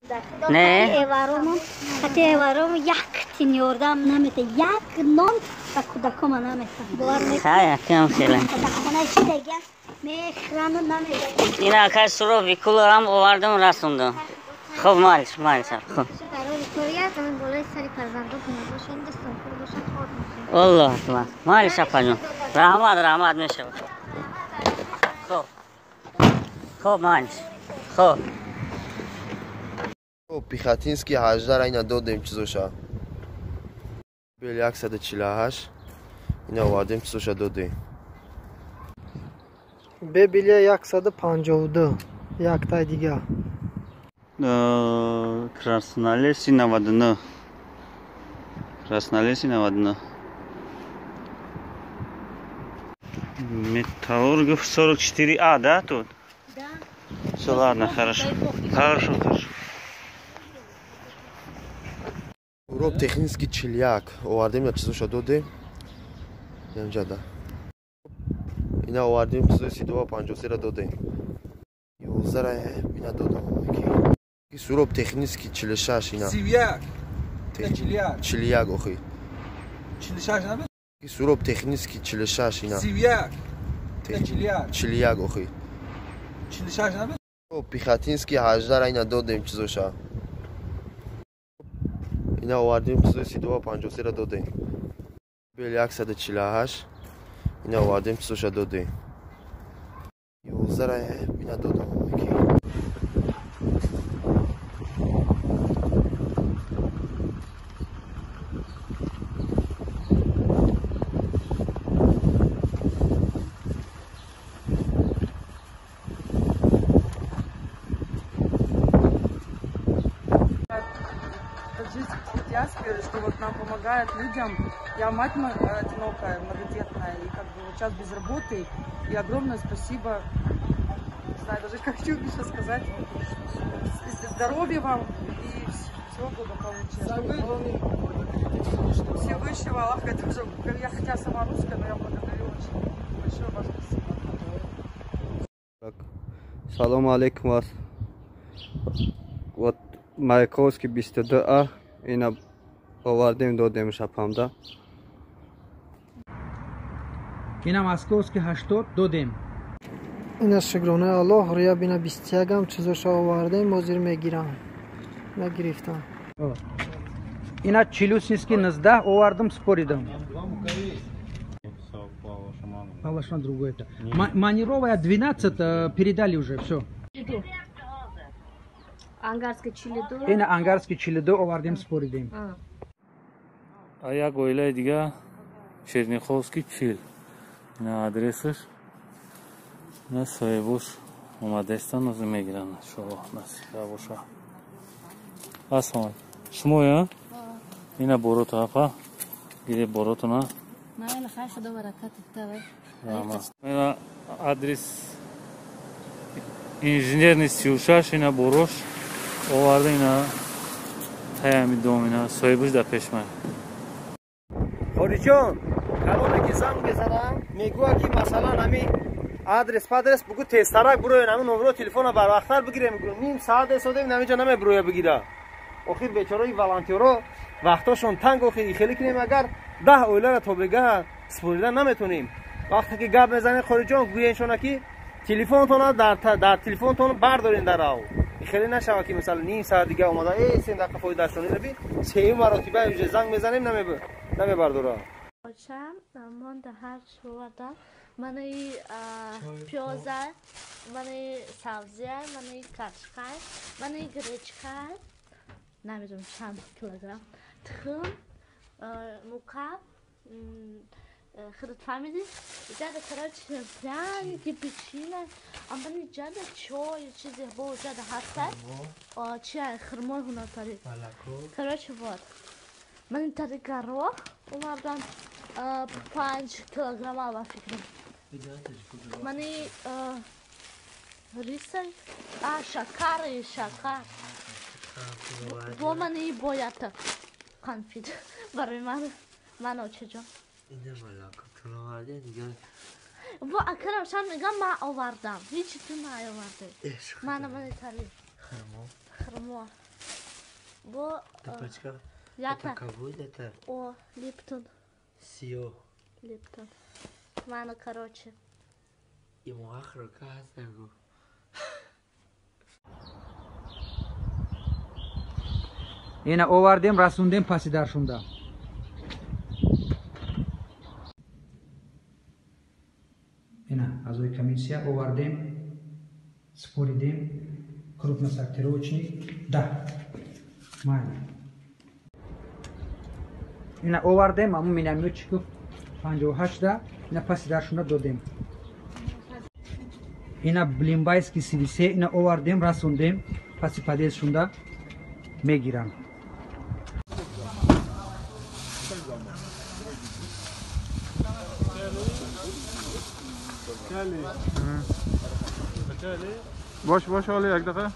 Не? Хати эваром як тин ёрдам намета, як нон ба кӯдакома намета. Бовар мекунӣ? Хай, акам хеле. Дар хона чӣ дега? Мехӯрану намеда. Ина акай суро викулам овардам расондам. Хуб, майлиш, майлиш, хуб. Аллоҳ акбар. Майлиш, апаҷон. Раҳмат, раҳмат мешавад. Хуб. Хуб, майлиш. Хуб. Пехотинский 18 ина додем чизоша. Бел 148 ина овардем чизоша додем. Бебилия 152 яктай дига. Краснолесий 99. Краснолесий 99. Металлургов 44А, да, тут? Да. Все, ладно, хорошо. Хорошо, хорошо. Уроб технический 41 овардем на чизоша додем. Янҷада. Ина овардем чизои 32 53 додем. 11 ина додам. Суроб технический 46 ина. 31. 41. 41 охи. 46 набуд? Суроб технический 46 ина. 31. 41. 41 охи. 46 набуд? Пехотинский 18 ина додем чизоша. Ина овардем чизои 32 53 додем. Бел 148 ина овардем чизоша додем. 11 ина додам. Диаспоры, что вот нам помогают людям. Я мать одинокая, многодетная, и как бы вот сейчас без работы. И огромное спасибо, не знаю даже, как сейчас сказать. Здоровья вам и всего благополучия. Всевышнего Аллаха, это уже, я хотя сама русская, но я благодарю очень. Большое вам спасибо. Салам алейкум вас. Вот Маяковский 22А. Ина овардем додем шапамда. Ина Московский 80 додем. Ина шукронаи Аллоҳ рия бина 21 чизоша овардем, ҳозир мегирам. Нагирифтам. Ина Челюсинский 19 овардам споридам. Палашан другой это. Манировая 12 передали уже, все. Ангарский 42. Ина Ангарский 42 овардем споридем. А як оилаи дига Черняховский 40. Ина адресаш. Ина соҳибош омадаистанд, ҳозир мегиранд, иншоаллоҳ насиба боша. Ассалому алайкум. Шумоя? Ина борото апа. Гире боротона. Майла хай худо баракат тавай. Ина адрес инженерный 36 ина борош оварда ина таями дом ина соҳибаш дар пеш ман. Хориҷон, калоне ки занг мезанам, мегӯяд ки масалан ҳами адрес падрес бугу тезтарак буроен, ҳамин номеро телефона барвақттар бигирем, мегӯям ним саат эсодем, ҳаминҷа намебуроя бигира. Охир бечораи волонтёро вақтошон танг, охир хеле кинем агар 10 оиларо то бегаҳ супорида наметонем. Вақте ки гап мезанед хориҷон, гӯеншона ки телефонтона дар телефонтон бардорен дар ав. Хеле нашава ки масалан ним саат дига омада, э 3 дақиқа фоидашон ина би се маротиба уже занг мезанем намебардора. Очам монда ҳар чӣ манаи пиёза, манаи сабзия, манаи кашқай, манаи гречка, намедонам чанд килограмм, тухм, мука, худат фаҳмидӣ? Ҷада, короче, пряники, печенье, амани ҷада чой, чизе бо ҷада ҳастад. Чия, хурмои ҳунартарӣ. Короче, вот. Мани тари горох овардан 5 килограмма ба фикрам. Мани риса, шакари, шакар. Бо мани боята конфит барои ман, ман очаҷон. Бо акарам шан мегам ман овардам. Ҳеҷ ту наовардӣ. Мана мани тари. Хурмо. Бо Пачка. Ята. Это кого это? О, Липтон. Сио. Липтон. Мана, короче. Ему ахрука хастагу. Ина овардем, расундем паси даршунда. Ина аъзои комиссия овардем, споридем, крупносортировочный, да. Майли. Ина овардем, аму миномётчиков 58 да, ина паси даршунда додем. Ина Блимбайский 33, ина овардем, расондем, паси подъездшунда мегирам. باش باش حالا یک دقیقه.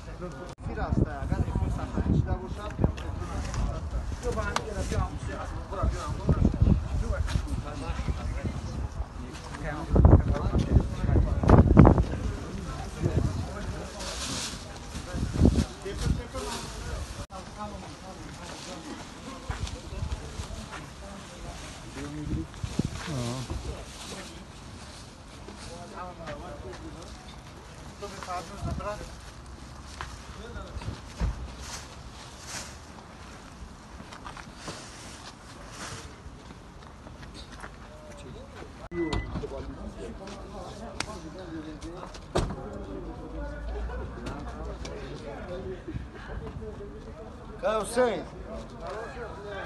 حسین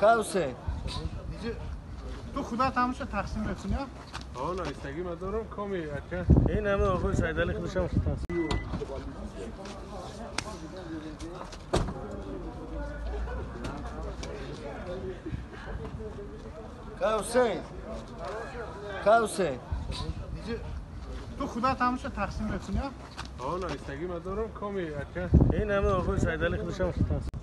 حسین تو خدا تماشا تقسیم میکنی؟ آه نه استگی ما دارم کمی این همه آقای سید علی خودش هم تقسیم. حسین حسین تو خدا تماشا تقسیم میکنی؟ آه نه استگی ما دارم کمی این همه آقای سید علی خودش هم تقسیم.